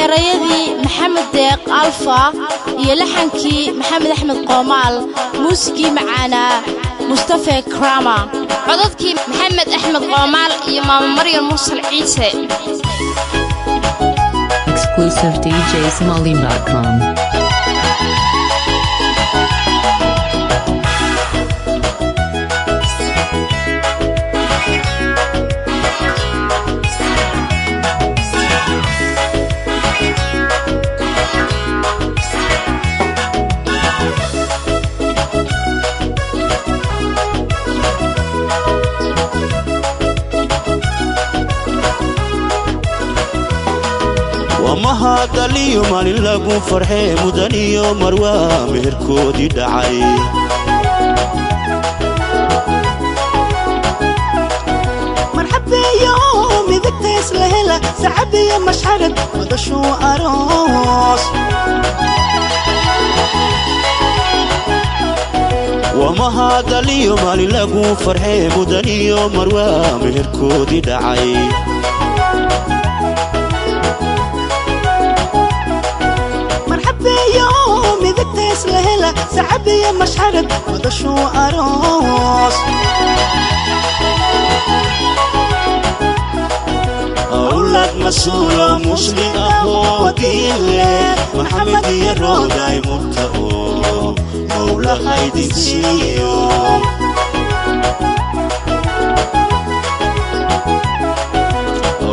Erayadii Maxamed Deeq Alfa iyo laxankii Maxamed Axmed Qoomaal, muusigii macaanaa Mustafe Krama, codadkii Maxamed Axmed Qoomaal iyo Maamo Maryam Mursal Ciise. Exclusive DJSomali.com. Waa mahadaliyo maalin lagu farxee, mudaniyo marwaa meherkoodii dhacay. Marxabeeyo midagtays la hela, sacabiyo mashxarad madashuu aroos. Waa mahadaliyo maalin lagu farxee, mudaniyo marwaa meherkoodii dhacay. Marxabeeyo midagtays la hela, sacabiyo mashxarad madashuu aroos. Awlad mas-uulo muslim ah oo diin leh, Maxamed iyo Rooday murta oo Mowla haydin siiyo.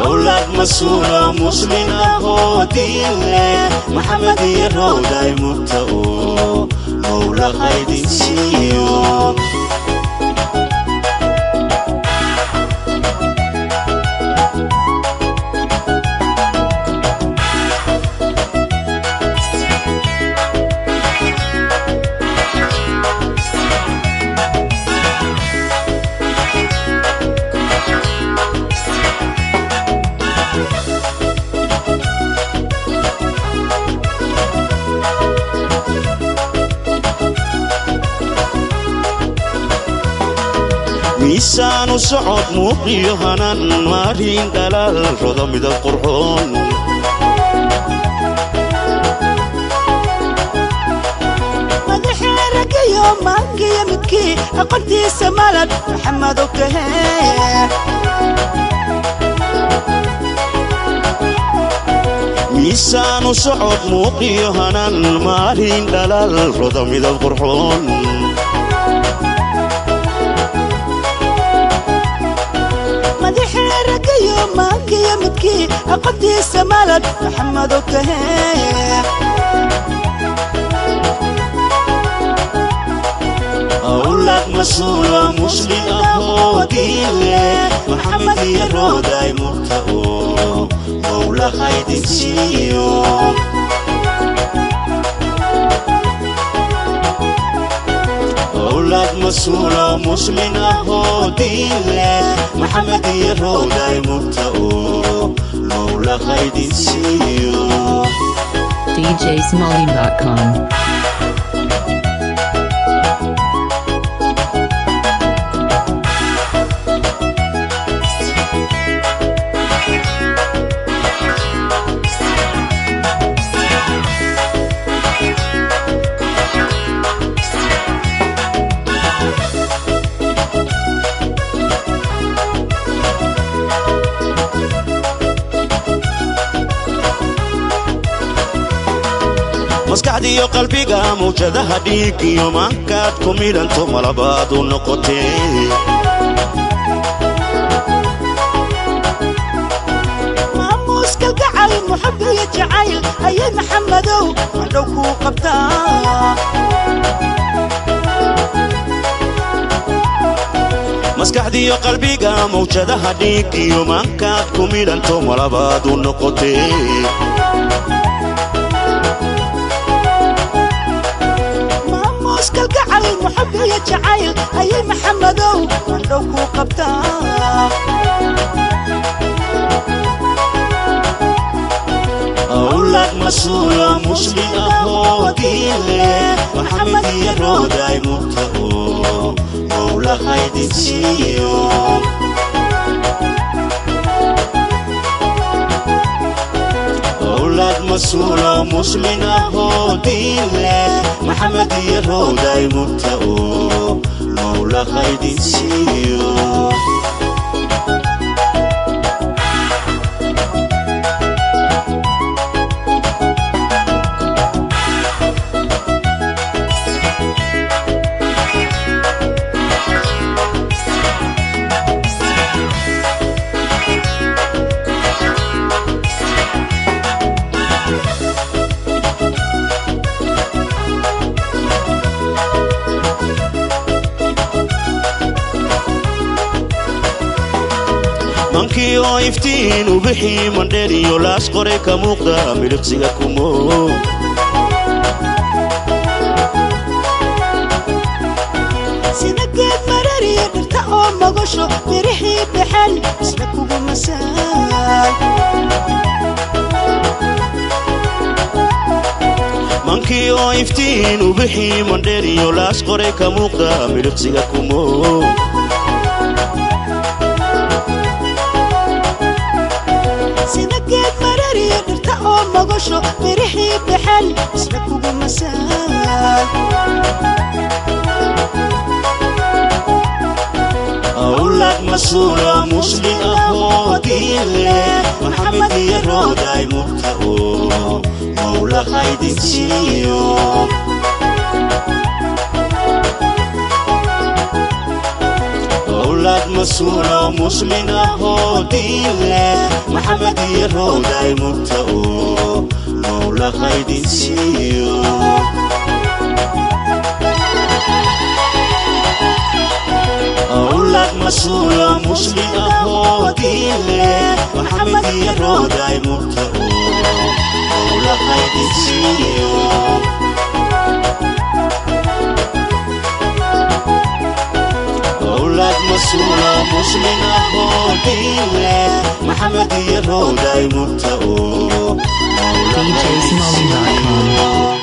Awlad mas-uulo muslim ah oo diin leh, Maxamed iyo Rooday murta oo Mowla haydin siiyo. Miisaanu socod muuqiyo hanan, maariin dhalaal roda midab qurxoon. Madaxeeragayo maankiyo midkii aqoontiisa malad Maxamedow tahe. Miisaanu socod muuqiyo hanan, maariin dhalaal roda midab qurxoon. Madaxeeragayo maankiyo midkii aqoontiisa malad Maxamedow tahe. Awlad mas-uulo muslim ah oo diin leh, Maxamed iyo Rooday murta oo Mowla haydin siiyo. Awlad mas-uulo muslim ah oo diin leh, Maxamed iyo Rooday murta oo Mowla haydin siiyo. DJSomali.com. Maskaxdiiyo qalbiga mawjadaha dhiig iyo maankaad ku midhanto malabaad u noqotee. Maamuuska gacal muxabiyo jacayl ayay Maxamedow madhow kuu qabtaa. Maskaxdiiyo qalbiga mawjadaha dhiig iyo maankaad ku midhanto malabaad u noqotee. Maamuuska gacal muxabiyo jacayl ayay Maxamedow madhow kuu qabtaa. Awlad mas-uulo muslim ah oo diin leh, Maxamed iyo Rooday murta oo Mowla haydin siiyo. Awlad Mas-uulo muslin ahoo diin leh, Maxamed iyo Rowday murta oo Mawla haydin siiyo. Mankii oo iftiin ubixii Mandheer iyo Laas Qoray ka muuqda midhiqsiga kumo. Sida geed marariyo dhirta oo magasho, mirihii baxan isla kugu masaal. Mankii oo iftiin ubixii Mandheer iyo Laas Qoray ka muuqda midhiqsiga kumo. Sida geed marariyo dhirta oo magasho, mirihii baxan isla kugu masaal. Awlaad mas-uulo muslim ahoo diin leh, Maxamed iyo Rooday murta oo Mawla haydin siiyo. Awlaad mas-uulo muslin ahoo diin leh, Maxamed iyo Rooday murta oo Mawla haydin siiyo. Awlaad mas-uulo muslim ahoo diin leh, Maxamed iyo Rooday murta oo Mawla haydin siiyo. Awlaad mas-uulo muslim ahoo diin leh, Maxamed iyo Rooday murta oo Mawla haydin DJSomali.com. siiyo.